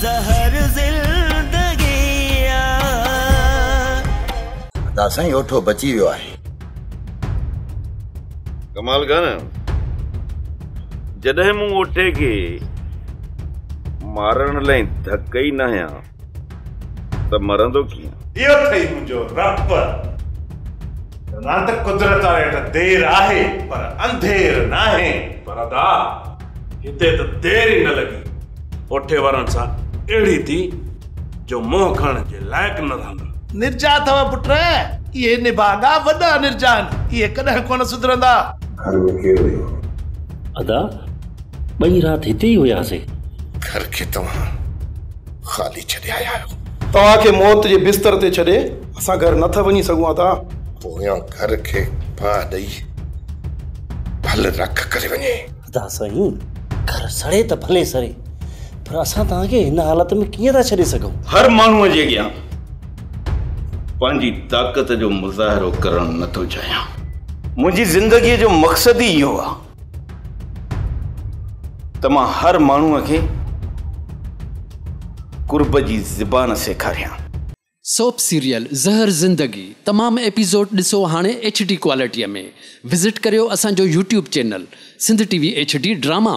ज़हर ज़िंदगी आ। अदा साईं ओठो बची वियो आहे। कमाल खान, जॾहिं मूं ओठे खे मारण लाइ धक ई न हयां त मरंदो कीअं? इहो अथई मुंहिंजो रब। न त कुदरत वारे वटि देर आहे पर अंधेर नाहे। पर अदा हिते त देर ई न लॻी, ओठे वारनि सां अहिड़ी थी जो मुंहुं खणण जे लाइक़ न रहंदा। निर्जा अथव पुट, इहे निभागा वॾा निर्जा आहिनि, इहे कॾहिं कोन सुधरंदा। घर में केरु हुयो? अदा ॿई राति हिते ई हुयासीं। घर खे तव्हां ख़ाली छॾे आया आहियो। तव्हांखे मौत जे बिस्तर ते छॾे असां घर नथा वञी सघूं अदा। पोयां घर खे बाहि ॾेई भल रख करे वञे। अदा साईं, घर सड़े त भले सड़े, पर असां तव्हांखे हिन हालत में कीअं था छॾे सघूं? हर माण्हूअ जे अॻियां पंहिंजी ताक़त जो मुज़ाहिरो करणु नथो चाहियां। मुंहिंजी ज़िंदगीअ जो मक़सदु ई इहो आहे त मां हर माण्हूअ खे कुर्ब जी ज़बान सेखारियां। सोप सीरियल ज़हर ज़िंदगी तमाम एपिसोड ॾिसो हाणे एच डी क्वालिटीअ में। विज़िट करियो असांजो YouTube channel Sindh TV H D drama.